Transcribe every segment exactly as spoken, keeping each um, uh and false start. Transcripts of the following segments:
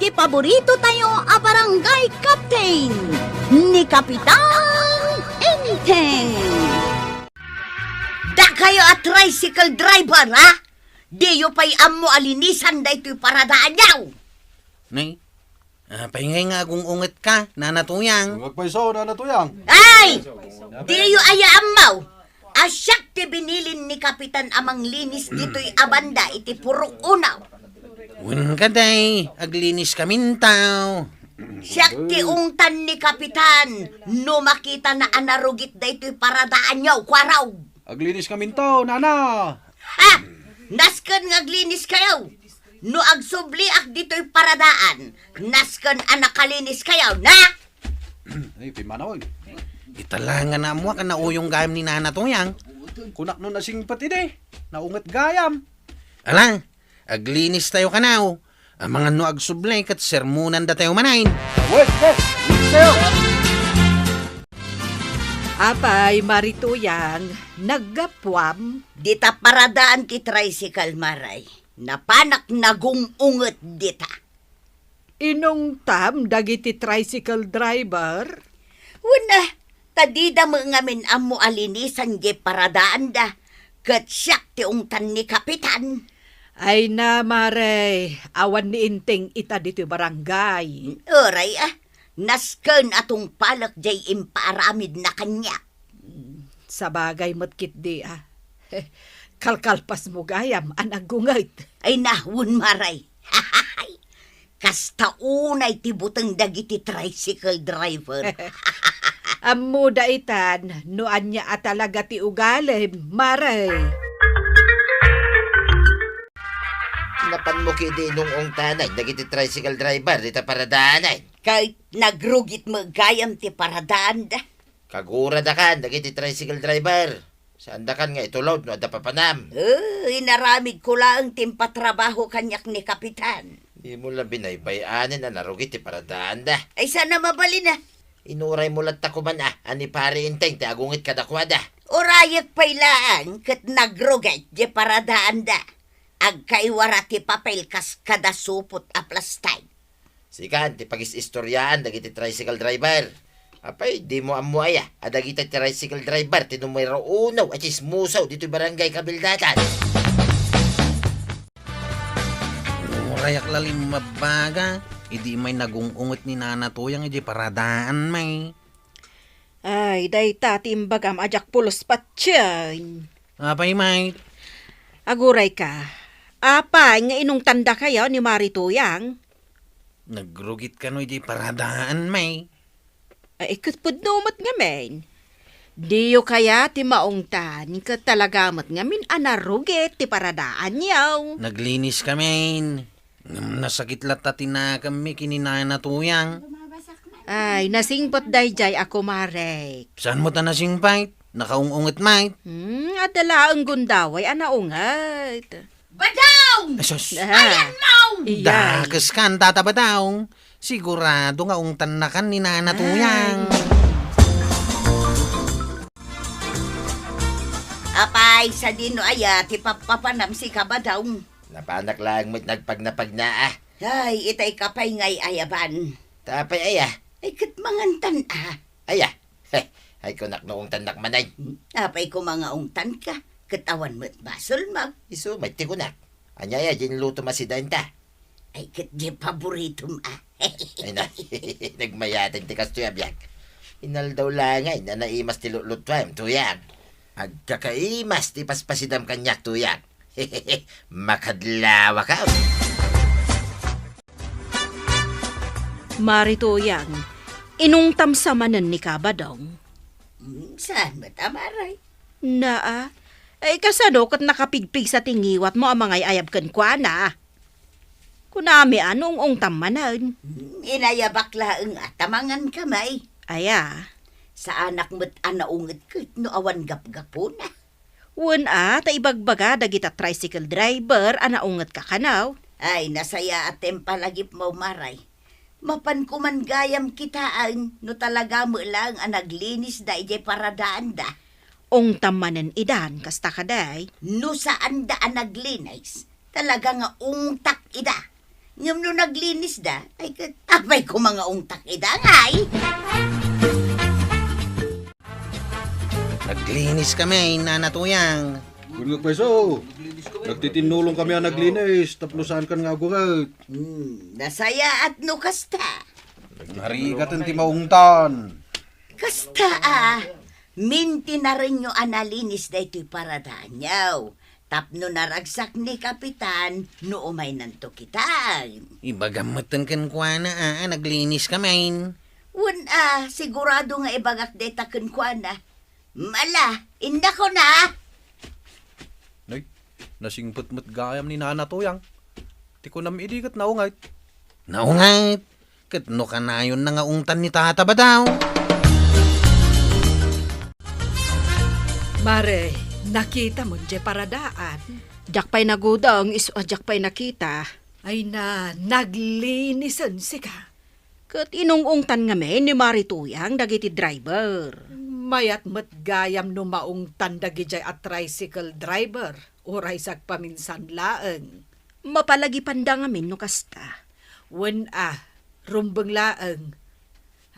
Paborito tayo a barangay captain, ni Kapitan Enteng. Dakayo a tricycle driver, ha? Diyo pay ammo a linisan daytoy paradaanyo? Nay, apay ngay nga agung-unget ka, Nana Tuyang? Agpayso, Nana Tuyang. Ay! Diyo aya ammo a siak ti binilin ni Kapitan a manglinis ditoy a banda iti purok unaw. Wen ka, day, aglinis kamintaw. Siak ti ungtan ni Kapitan no makitana a narugit daytoy paradaanyo, kuaraw. Aglinis kamintaw, Nana. Ha! Nasken nga aglinis kayo. No agsubliak ditoy paradaan, nasken a nakalinis kayo, na? Ay, pimmanaw, oy. Ita la nga naammoak a nauyong gayam ni Nana Tuyang. Kunak no nasingpet idi, naunget gayam. Ala, aglinis tayo kanaw. Amangan no agsubli ket sermonan datayo manen. Wait, wait, wait tayo. Apay, Mari Tuyang, naggapuam? Dita paradaan ti tricycle, Maray. Napanak nagung-unget dita. Inungtam dagiti tricycle driver? Wen, ah, ta dida met ngamin ammo a linisan diay paradaanda, ket siak ti ungtan ni Kapitan. Ay na, Mare, awan ni Enteng ita ditoy barangay. Uray, ah, nasken a tungpalek diay impaaramidna kaniak. Sabagay met ketdi, ah. Kalkalpasmo gayam a nagunget. Ay na, wen, Maray. Kasta unay ti buteng dagiti tricycle driver. Ammoda itan no ania a talaga ti ugalim, Mare. Napanmo ketdi inung-ungtanan dagiti tricycle driver dita paradaanay. Ket nagrugit met gayam ti paradaanda. Kaguradakan dagiti tricycle driver. Saandakan nga itulod no adda papanam. Eh, inaramidko laeng ti impatrabaho kaniak ni Kapitan. Dimo la binaybay-anen a narugit ti paradaanda. Ay, saan a mabalin a? Inuraymo latta koman a, a ni Pare Enteng ti agunget kadakuada. Urayek pay laeng ket nagrugit ti paradaanda. Agkaiwara ti papel kas kada supot a plastik. Sikan ti pagis-istoriaan dagiti tricycle driver. Apay, dimo ammo aya a dagiti tricycle driver ti numero uno a tsismoso ditoy barangay Kabildatan? Urayak lalim mabbaga, idi may nagung-unget ni Nana Tuyang iti paradaan, may. Ay, dayta ti imbagam a diak pulos patien. Apay, Mike? Aguray ka. Apay nga inungtandakayo ni Mari Tuyang? Nagrugit kano iti paradaan, May? Ay, ket pudno met ngamin. Diyo kaya ti maungtan, ket talaga met ngamin a narugit ti paradaanyo. Naglinis kamin. Ngem nasakit latta ti nakemmi ken ni Nana Tuyang. Ay, nasingpet daydiay a kumarek. Saan mo ta nasingpet? Nakaung-unget met. Hmm, adda laeng gundaway a naunget. Badaw! Ay, sus. Ah. Ayan mo! Iyay. Dakes kan, Tata Badaw. Sigurado nga ungtannakan ni Nana Tuyang. Ay. Apay, sadino aya ti pappapanam sika, Badaw? Napanak laeng met nagpagnapagna, ah. Ay, itay ka pay ngay ayaban. Tapay aya? Ay, ket mangantan, ah. Aya? Heh, ay kunak no ungtannak manen. Apay koma nga ungtanka, ket awan met basolmo. Isu met ti kunak. Ania aya diay inlutom a sidaenta? Ay, ket diay paboritom, ah. Ay na, nagmayaten ti kastoy a biag. Inaldaw la ngay a naimas ti lutlutuem, Tuyang. Agkakaimas ti paspasidam kaniak, Tuyang. Makadlawakam. Mari Tuyang, inungtam sa manen ni Kabadong? Hmm, saan met a, Maray? Naa, ay kasano ket nakapigpigsa ti ngiwatmo a mangay-ayab kenkuana? Kunami a no ung-ungtam manen. Hmm, inayabak laeng a ta manganka, May. Aya? Saanak met a naunget ket no awan gapgapuna. Wen a, ta ibagbaga dagita tricycle driver a naungetka kano. Ay, nasayaat ti impalagipmo, Maray. Mapan koman gayam kitaen no talaga met laeng a naglinisda idiay paradaanda. Ungtam manen idan, kasta kadi? No saanda a naglinis, talaga nga ungtak ida. Ngem no naglinisda, ay ket, apay koma nga ungtak ida, ngay? Naglinis kami, Nana Tuyang. Wen nga pweso, nagtitinnulong kami a naglinis, tapno saankan nga aguret. Hmm, nasayaat no kasta. Narigaten ti maungtan. Kasta a, mintinarenyo a nalinis daytoy paradaanyo. Tapno naragsak ni Kapitan no umaynanto kita. Ibagam metten kenkuana a, a naglinis kami. Wen a, sigurado nga ibagak dayta kenkuana. Mala, indakon a. Nay, nasingpet met gayam ni Nana Tuyang. Ti kunam idi ket naunget. Naunget? Ket no kanayonna nga ungtan ni Tata Badaw? Mare, nakitam diay paradaan? Diak pay nagudong, isu a diak pay nakita. Ay na, naglinisen sika. Ket inung-ungtan ngamin ni Mari Tuyang dagiti driver. Mayat met gayam no maungtan dagidiay a tricycle driver, uray sagpaminsan laeng. Mapalagipanda ngamin no kasta. Wen a, rumbeng laeng.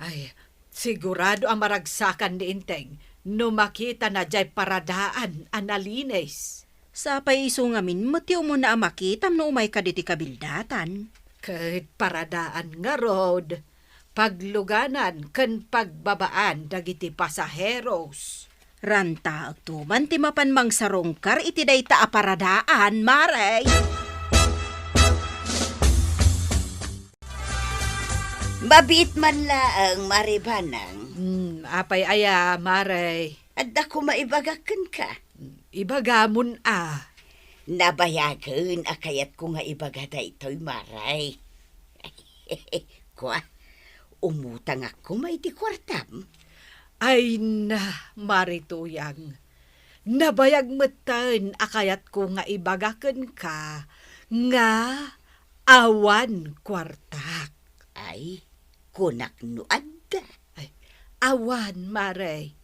Ay, sigurado a maragsakan ni Enteng no makitana diay paradaan a nalinis. Sapay isu ngamin met ti umuna a makitam no umayka ditoy kabildatan. Ket paradaan ngarud, pagluganan ken pagbabaan dagiti pasaheros. Rantaekto man ti mapan mangsarungkar iti dayta a paradaan, Mare. Mabiit man laeng, Mare Banang. Hmm, apay aya, Mare? Adda koma ibagak kenka. Ibagamon a. Nabayagen a kayatko nga ibaga daytoy, Mare. Kua, umutangak koma iti kuartam. Ay na, Mare Tuyang. Nabayag metten a kayatko nga ibaga kenka nga awan kuartak. Ay, kunak no adda. Ay, awan, Mare.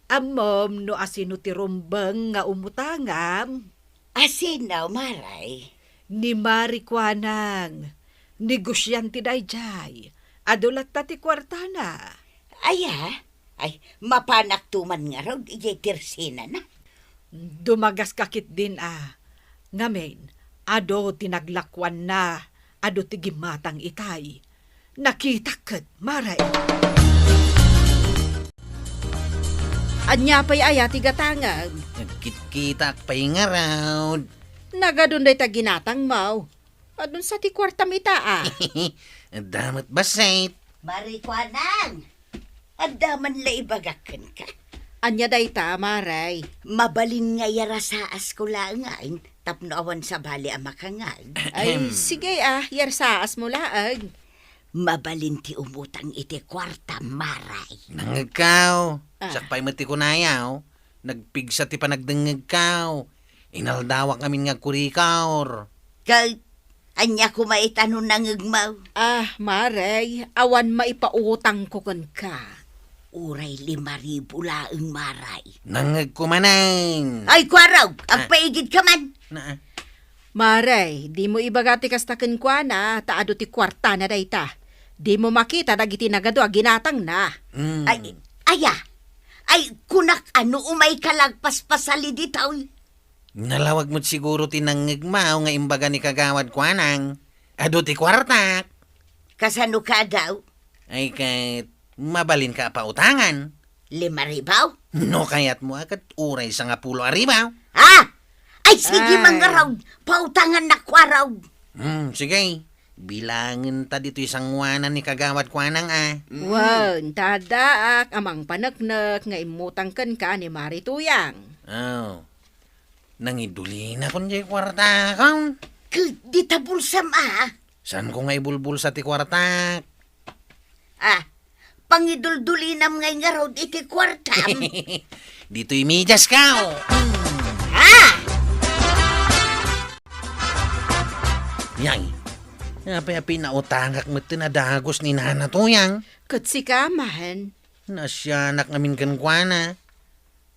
Ammom no asino ti rumbeng nga umutangam? Asino, Mare? Ni Mari Kuanang. Negosiante daydiay. Adu latta ti kuartana. Aya? Ay, mapanakto man ngarud idiay tersenana. Dumagaska ketdin a. Ngamin, adu ti naglakuanna, adu ti gimmatang itay. Nakitak ket, Mare. Ania pay aya ti gatangem? Nagkitkitaak pay ngarud. Nagadun dayta ginatangmo. Adun sa ti kuartam ita a. Adda met bassit. Mari Kuanang. Adda man la ibagak kenka. Ania dayta, Mare? Mabalin nga iyarasaasko laeng ngayen tapno awan sabali a makangag. Ay, sige a, iyarsaasmo laeng. Mabalin ti umutang iti kuartam, Mare. Nangngegko. Ah. Siak pay met ti kunayo. Nagpigsa ti panagdengngegko. Inaldawak ngamin nga agkurikor. Ket ania koma ita no nangngegmo? Ah, Mare, awan maipautangko kenka. Uray lima ribu laeng, Mare. Nangngegko manen. Ay, kuarog, ah, agpaigidka man. Na, ah. Mare, dimo ibaga ti kasta kenkuana, ta adu ti kuartana dayta. Dimo makita dagiti nagadu a ginatangna. Mm. Ay, aya? Ay, kunak a no umayka la agpaspasali ditoy. Nalawag met siguro ti nangngegmo nga imbaga ni Kagawad Kuanang. Adu ti kuartak. Kasano ka daw? Ay, ket mabalinka a pautangan. Lima ribu? No kayatmo a ket uray sangapulo a ribu. Ah! Ay, sige, ah, mangarud. Pautangannak, kuarog. Hmm, sige. Bilangenta ditoy sanguanan ni Kagawad Kuanang a. Mm. Wen, ta addaak a mangpaneknek nga immutang kenka ni Mari Tuyang. Oh. Nangidulinakon diay kuartakon. Ket dita bulsam a. Saanko nga ibulbulsa ti kuartak? Ah, pangiduldulinam ngay ngarud iti kuartam. Ditoy mediasko. Ah! Yay, apay a pinautangak metten a dagus ni Nana Tuyang? Ket sika man. Naasianak ngamin kenkuana.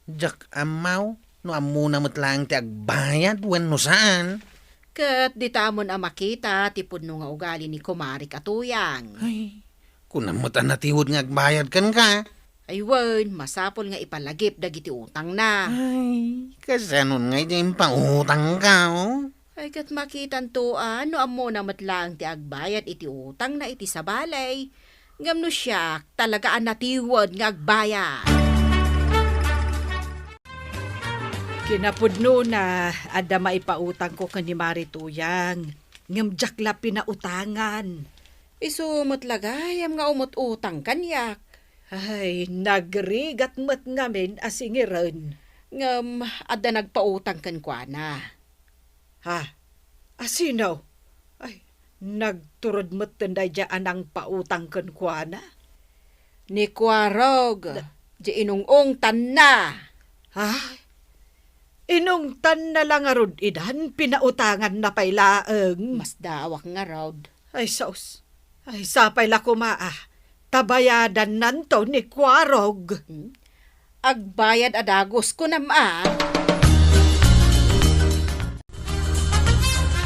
Diak ammo no ammona met laeng ti agbayad wenno saan. Ket ditamon a makita ti pudno nga ugali ni kumarik a Tuyang. Ay, kunam met a natiwed nga agbayad kenka. Ay wen, masapul nga ipalagip dagiti utangna. Ay, kasano ngay ti impautangka, oh? Ay, ket makitanto a no ammona met laeng ti agbayad iti utangna iti sabali. Ngem no siak, talaga a natiwed nga agbayad. Kinapudnona, adda maipautangko ken ni Mari Tuyang, ngem diak la pinautangan. Isu met la gayam nga umut-utang kaniak. Ay, nagrigat met ngamin a singiren. Ngem adda nagpautang kenkuana. Ha? A sino? Ay, nagturod metten daydiay a nangpautang kenkuana? Ni Kuarog, Na- di inung-ungtanna. Ha? Inungtanna la ngarud idan, pinautanganna pay laeng. Masdaawak ngarud. Ay, sus. Ay, sapay la koma, ah. Ta bayadannanto ni Kuarog. Hmm? Agbayad a dagus, kunam a.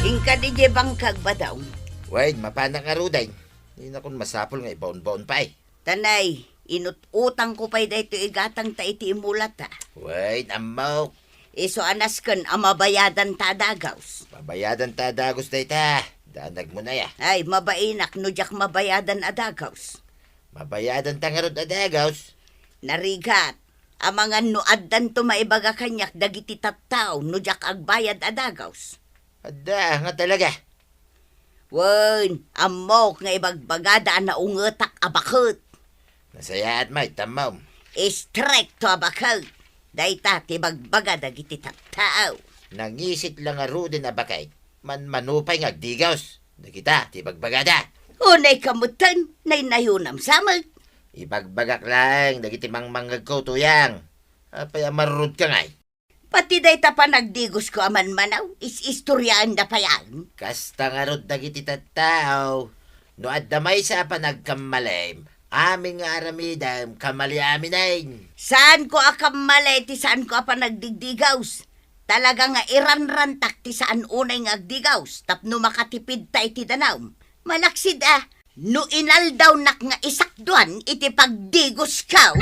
Inka diay bangkag, Badong. Wen, mapanak ngaruden. Dinakon masapul nga ibaonbaon pay. Tanay, inut-utangko pay daytoy igatangta iti imulata. Wen, ammok. Isu a nasken a mabayadanta a dagus. Mabayadanta a dagus dayta. Danagmo na ya. Ay, mabainak no diak mabayadan a dagus. Mabayadanta ngarud a dagus. Narigat, amangan no addanto maibaga kaniak dagiti tattao no diak agbayad a dagus. Adda nga talaga. Wen, ammok nga ibagbagada a naungetak a baket. Nasayaat met, ammom. Istrikto a baket. Dayta ti ibagbaga dagiti tattao. Nangisit la ngaruden a baket. Manmano pay nga agdigus. Dagita ti ibagbagada. Unay ka metten, naynayonam sa met. Ibagbagak laeng dagiti mangmangngegko, Tuyang. Apay a marurod ka ngay? Pati dayta panagdigusko a manmanaw, is-istoriaenda pay amin. Kasta ngarud dagiti tattao, no adda maysa a panagkammalem, amin nga aramidem, kamali aminen. Saanko a kammali ti saanko a panagdigdigus. Talaga nga iranrantak ti saan unay nga agdigus tapno makatipidta iti danum. Malaksid a, no inaldawnak nga isakduan iti pagdigusko.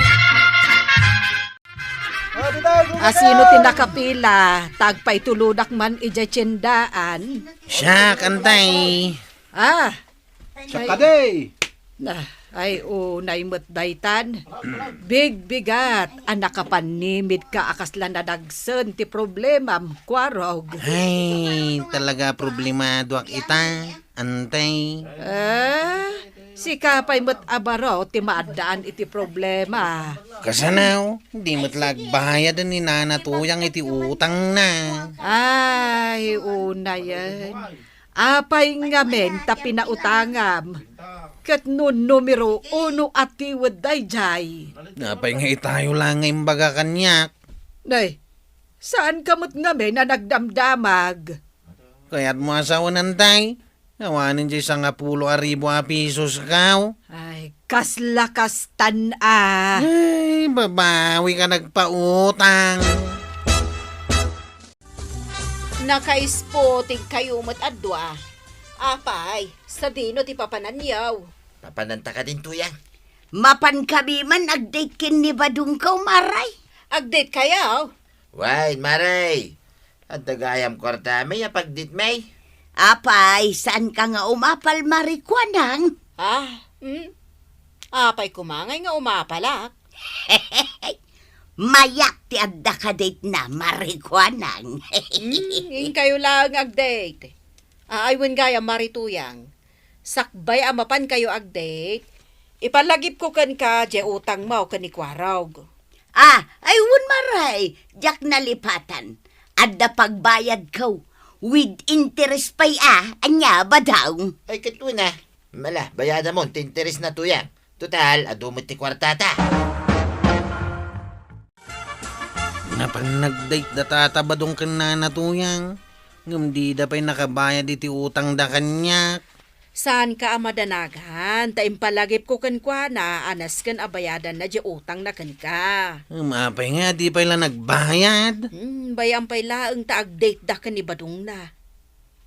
Asino ti nakapila? Tagpaytulodak man idiay tiendaan. Siak, antay. Ah. Siak kadi. Na, ay, unay met daytan. Bigbigat a nakapannimidka a kasla nadagsen ti problemam, Kuarog. Ay, talaga problemadoak ita. Antay. Eh, sika pay met a baro ti maaddaan iti problema. Kasano? Di met la agbayad ni Nana Tuyang iti utangna. Ay, unayen. Apay ngamin ta pinautangam? Ket no numero uno a tiwed daydiay. Apay nga itayo la nga imbaga kaniak? Nay, saan ka met ngamin a nagdamdamag? Kayatmo a sawen, antay? Awanen diay sangapulo a ribu a pisos, kaw? Ay, kasla kastan a. Ay, babawi ka nagpautang. Nakaisputing kayo met a dua. Apay, sadino ti papananyo? Papananta kadin, Tuyang. Mapan kami man agdate ken ni Badongko, Maray. Agdate kayo? Wen, Maray. Adda gayam kuartami a pagditmi. Apay, saan ka nga umapal, Mari Kuanang? Ah, hmm? Apay koma ngay nga umapalak? Mayat ti adda ka date na, Mari Kuanang. Hmm, inkayo lang agdate. Ay, wen gayam, Mari Tuyang. Sakbay a mapankayo agdate, ipalagipko kenka diay utangmo ken ni Kuarog. Ah, ay wen, Maray, diak nalipatan. Adda pagbayadko. With interest pay a, ania, Badong? Ay, ket wen a. Mala, bayadamon ti interest na, Tuyang. Total, adu met ti kuartata. Napan nagdate da Tata Badong ken Nana Tuyang, ngem dida pay nakabayad iti utangda kaniak. Saanka a madanagan, ta impalagipko kenkuana a nasken a bayadanna diay utangna kenka. Ngem apay nga di pay la nagbayad? Hmm, bay-am pay laeng ta agdate da ken ni Badongna.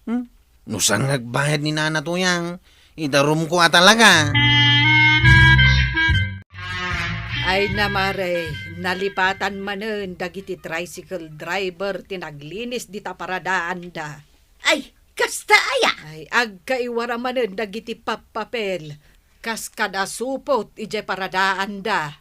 Hmm? No saan nga agbayad ni Nana Tuyang, idarumko a talaga. Ay na, Mare, nalipatan manen dagiti tricycle driver ti naglinis dita paradaanda. Ay, kasta aya? Ay, agkaiwara manen dagiti pappapel kas kada supot idiay paradaanda.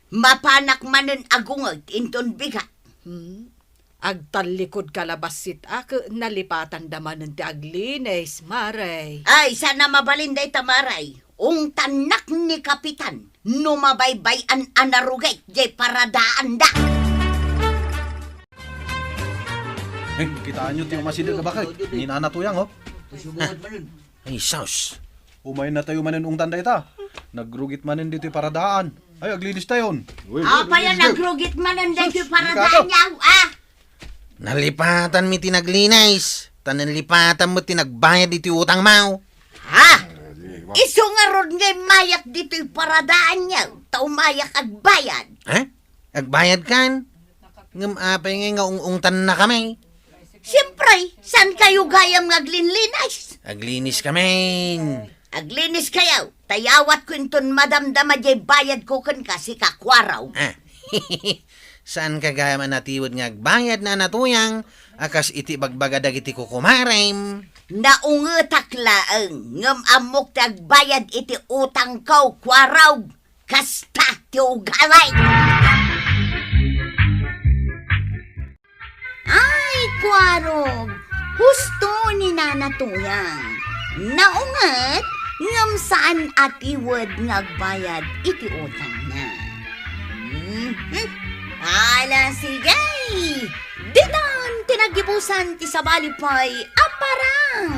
Mapanak manen agunget inton bigat. Hmm? Agtallikodka la bassit a ket nalipatanda manen ti aglinis, Mare. Ay, saan a mabalin dayta, Mare. Ungtannak ni Kapitan no mabaybay-an a narugit diay paradaanda. Eh, kitaenyo ti umasideg a baket ni Nana Tuyang, oh. Ay, sus. Umayen natayo manen ungtan dayta. Nagrugit manen ditoy paradaan. Ay, aglinis tayon. Uy, apay a nagrugit manen daytoy paradaan, ah? Nalipatanmi ti naglinis, ta nalipatan met ti nagbayad iti utangmo. Ha? Isu ngarud nga immayak ditoy paradaanyo, ta umayak agbayad. Ha? Agbayadkan? Ngem apay ngay nga ung-ungtannakami? Siempre, saankayo gayam nga aglinlinis? Agliniskami. Agliniskayo, ta yawatko inton madamdama diay bayadko kenka, sika Kuaraw. Ah. Saanka gayam a natiwed nga agbayad, Nana Tuyang, a kas iti ibagbaga dagiti kukumarem? Naungetak laeng, ngem ammok ti agbayad iti utangko, Kuaraw. Kasta ti ugali. Ay, Kuaraw, husto ni Nana Tuyang. Naunget, ngem saan a tiwed nga agbayad iti utangna. Mhm. Ala, sige. Ditan ti naggibusan ti sabali pay a parang.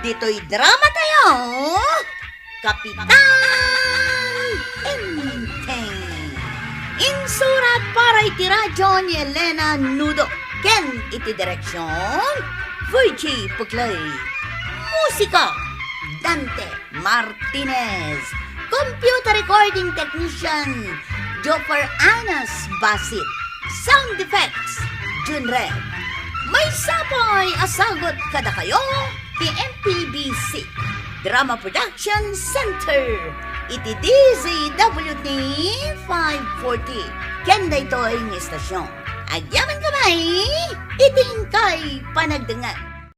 Ditoy drama tayo, Kapitan Enteng. Insurat para iti radyo ni Elena Nudo ken iti direksyon, Virgie Puclay. Musika, Dante Martinez. Computer recording technician, Joffer Anas Basit. Sound effects, Jun Red. Maysa pay a sagut kadakayo ti M P B C Drama Production Center iti D Z W T five forty. Ken daytoy nga istasyon, agyamankami iti inkay panagdengngeg.